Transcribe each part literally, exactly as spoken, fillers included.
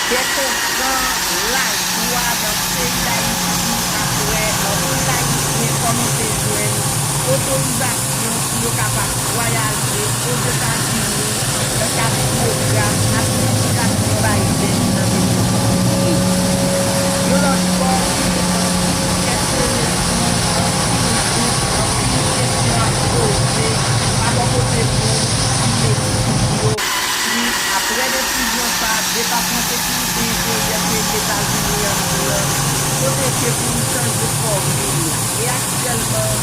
Kè kontan, lajwa nan peyi Dayiti apre anpil Ayisyen kòmanse jwenn otorizasyon pou yo kapab vwayaje Ozetazini nan kad pwogram administrasyon Biden nan mete sou pye. Yon lòt bò, genyen anpil kè sere tou, anpil dout, anpil kesyon ap poze pa bò kote moun ki Meksik yo. Wi, apre desizyon sa, Depatman Sekirite Enteryè peyi Etazini an pran, kote ke pou l chanje fòmil la. E aktyèlman,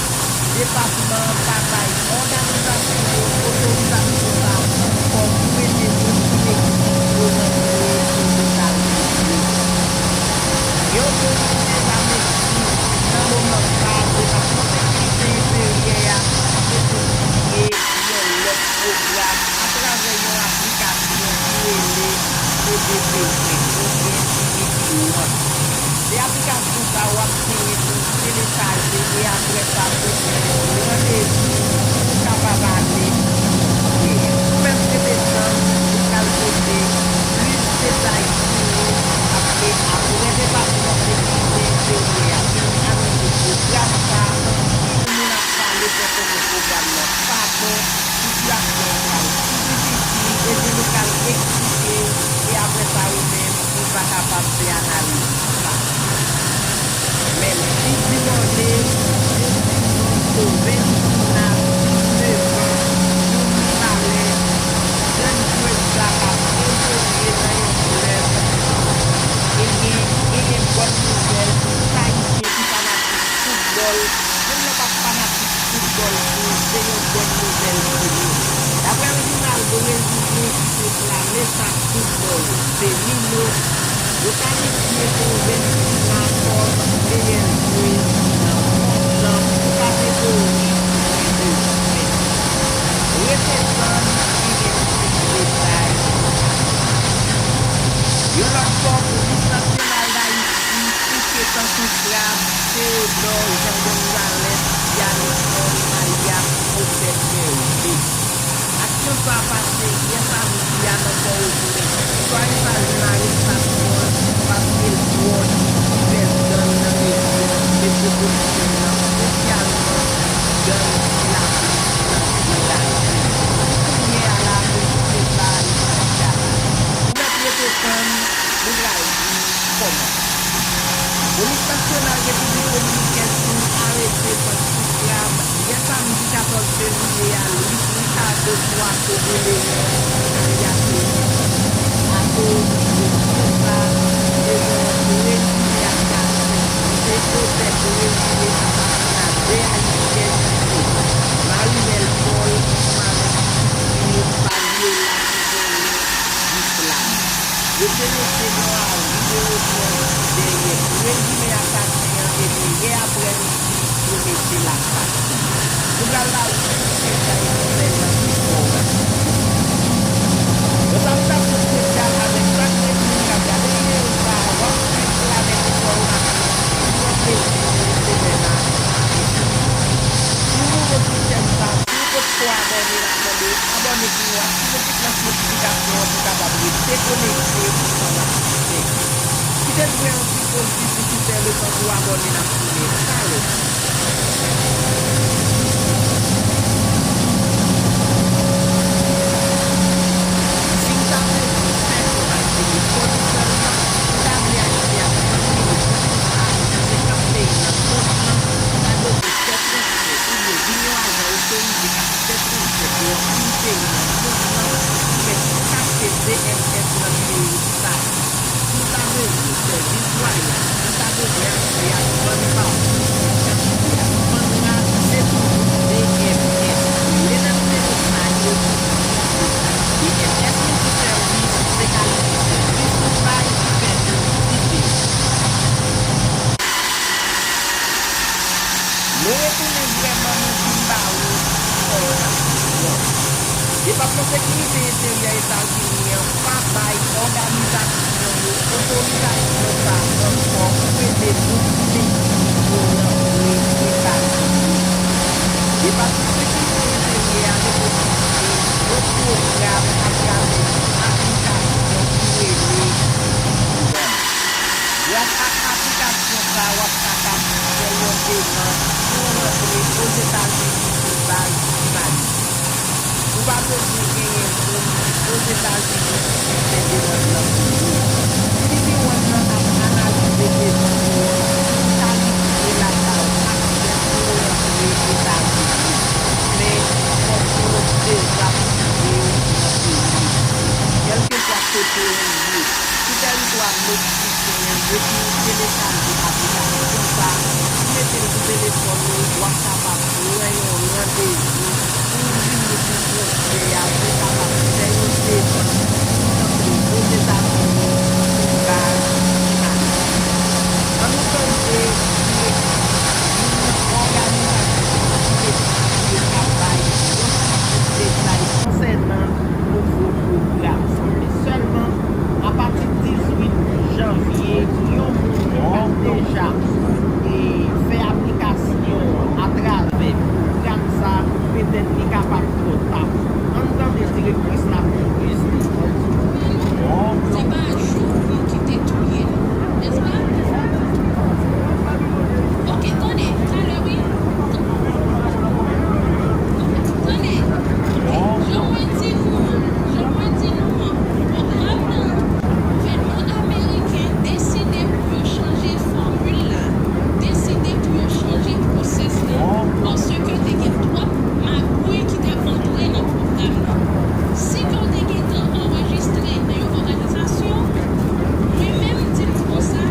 depatman an pa bay òganizasyon yo otorizasyon sa a ankò pou mete moun ki Meksik yo rantre Ozetazini. Yon moun ki deja Meksik, nan moman sa, Depatman Sekirite Enteryè a mete sou pye yon lòt pwogram atravè yon aplikasyon ki rele C B P N oubyen C B P One. Se aplikasyon sa a w ap genyen pou w telechaje e apre sa tou pran yon randevou pou w kapab ale sou fwontyè a. Ou mèt rete tann, nou pral pote plis detay pou ou, paske apre Depatman Sekirite Enteryè a fin anonse pwogram sa a, anpil moun ap pale fè konnen pwogram nan pa bon, sitiyasyon an pral pi difisil, ebyen nou pral eksplike w, e apre sa ou menm, ou va kapab fè analiz pa w. Menm Didimone, Destino Jovenzina, diznèf an, yon Mibalè, jèn jwez la k ap evolye nan yon klèb an Frans. E gen, genyen bòn nouvèl pou tout Ayisyen ki fanatik foutbòl, menm lè w pa fanatik foutbòl tou, se yon bòn nouvèl pou nou. Daprè yon jounal brezilyen ki te klame sa foutbòl femino, yo kalifye Jovenzina kòm meyè jwez nan mond lan pou kategori mwens de ven. Rete tann, genyen plis detay pou w kapab jwenn. Yon lòt bò, Polis Nasyonal Dayiti fouke tankou krab Théodore Jean Gonzalez Janison alyas Pwofèt Vèje. Aksyon sa a pase yè samdi a nan Pòtoprens. Sitwayen sa a jwenn arestasyon l paske l pwòch divès gang nan rejyon metwopolitèn nan, espesyalman gang ki laplis nan, nan ravin. Pou kounye a la, mesye sa a, li nan gadavi. Ou mèt rete tann, nou pral di w kòman sa ye. Polis Nasyonal Repiblik Dominikèn tou arete tankou krab yè samdi katòz fevriye a Luis Ricardo Suazo de Leon, alyas Lucky, akoz mesye sa se yon prezime asasen. Li se otè prezime asasina de Ayisyèn ki se Marimel Paul ansanm avèk pitit fi l Fabiola ki genyen dis lane. Yo te mete yon avi de rechèch dèyè prezime asasen an, ebyen, yè aprèmidi, yo mete l ap pase. Nou pral ba ou tout detay konsènan enfòmasyon sa a. Yon salitasyon espesyal avèk chak grenn moun k ap gade videyo sa a, w ap swiv Planèt Enfòmasyon, pi gran plezi nou se lè n ap enfòme w. Si w nouvo sou chèn sa a, si w potko abòne, n ap mande w abòne pou nou, aktive ti klòch notifikasyon an pou w kapab rete konekte ansanm avèk nou. Kite n pran yon ti poz piblisitè, letan pou w abòne, n ap tounen talè. Si w ta bezwen fè kòb ak telefòn ou sèlman, ou ta vle achte ak bann minit pou plis pase san senkant peyi nan mond lan, ou ta bezwen fè transfè oubyen vin yon ajan otorize k ap fè transfè pou anpil peyi nan mond lan, ou mèt kontakte B M S nan nimewo sa yo. Si w ta bezwen sèvis vwayaj, si w ta bezwen achte ak vann vawchè, achte ak vann rad, se toujou B M S. Rele nan nimewo sa yo pou plis detay. B M S Multiservice, se kalite sèvis nou bay ki fè nou diferan. Nou retounen vrèman, nou vin ba ou enfòmasyon. Depatman Sekirite Enteryè Etazini an pa bay òganizasyon yo otorizasyon sa a ankò pou ede moun ki Meksik yo rantre Etazini. Depatman Sekirite Enteryè a mete sou pye yon pwogram atravè yon aplikasyon ki rele C B P. Pou w rantre Ozetazini sou baz imanitè. Ou pa bezwen genyen moun Ozetazini ki fè demann nan pou ou. Si demann nan ap analize demann ou an, ou kalifye lakay ou, ou kapab pou w rantre Etazini. Men, fòk ou deja pwouve w nan peyi w. Kèlkeswa kote ou ye, sou tèritwa Meksik, depi w telechaje aplikasyon sa a, ou mete l sou telefòn ou, w ap kapab pran yon randevou pou w vini sou fwontyè a, pou w kapab fè yon demann pou w rantre Ozetazini sou baz imanitè. Ann nou tande direktris youn nan òganizasyon ki te pibye k ap bay yon ti bout detay konsènan nouvo pwogram sa. Men sèlman apati dizuit janvye, yon moun ki pa t deja, e, fè aplikasyon an atravè pwogram sa, petèt li kapab twò ta. Ann tande direktris la pou plis detay. Se pa jou ki te touye l, nèspa? Ok, tande, talè, wi. Tande, jan mwen di nou an, jan mwen di nou an, pwogram nan, gouvènman ameriken deside pou yo chanje fòmil la, deside pou yo chanje pwosès la, paske te gen twòp magouy ki t ap antre nan pwogram nan. Si ke w te gentan anrejistre nan yon òganizasyon, mwen menm di nou konsa,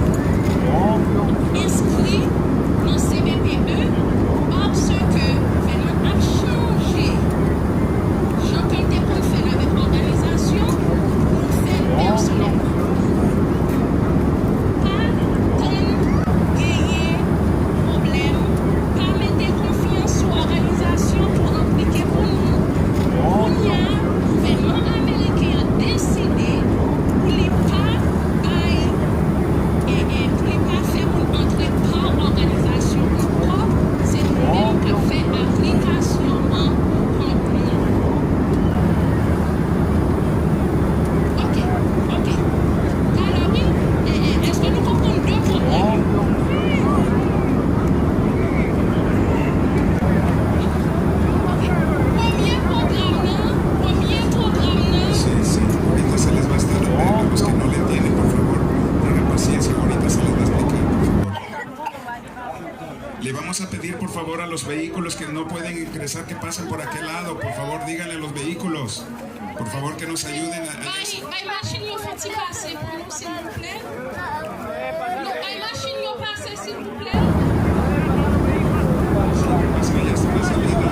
enskri nan C B P E, paske gouvènman ap chanje jan ke l te konn fè l avèk òganizasyon, pou nou fè l pèsonèlman. Pa tann genyen pwoblèm, pa mete konfyans sou òganizasyon pou anplike pou nou. Kounye a, gouvènman ameriken an deside pou li pa bay, e, e, pou li pa fè moun antre pa òganizasyon ankò, se nou menm k ap fè aplikasyon an pou kont nou. Ok, ok. Talè, wi. E, e, èske nou konprann de pwogram yo? Ok. Premye pwogram nan, premye pwogram nan. Sí, sí. Ahorita se les va a estar dando a los que no le entienden, por favor. Tengan paciencia, ahorita se les va a explicar, por favor. Le vamos a pedir, por favor, a los vehículos que no pueden ingresar, que pasen por aquel lado. Por favor, díganle a los vehículos, por favor, que nos ayuden a, a... Bay, bay machin yo fè ti pase pou nou, silvouplè. Nou bay machin yo pase, silvouplè. Pase allá, está la salida.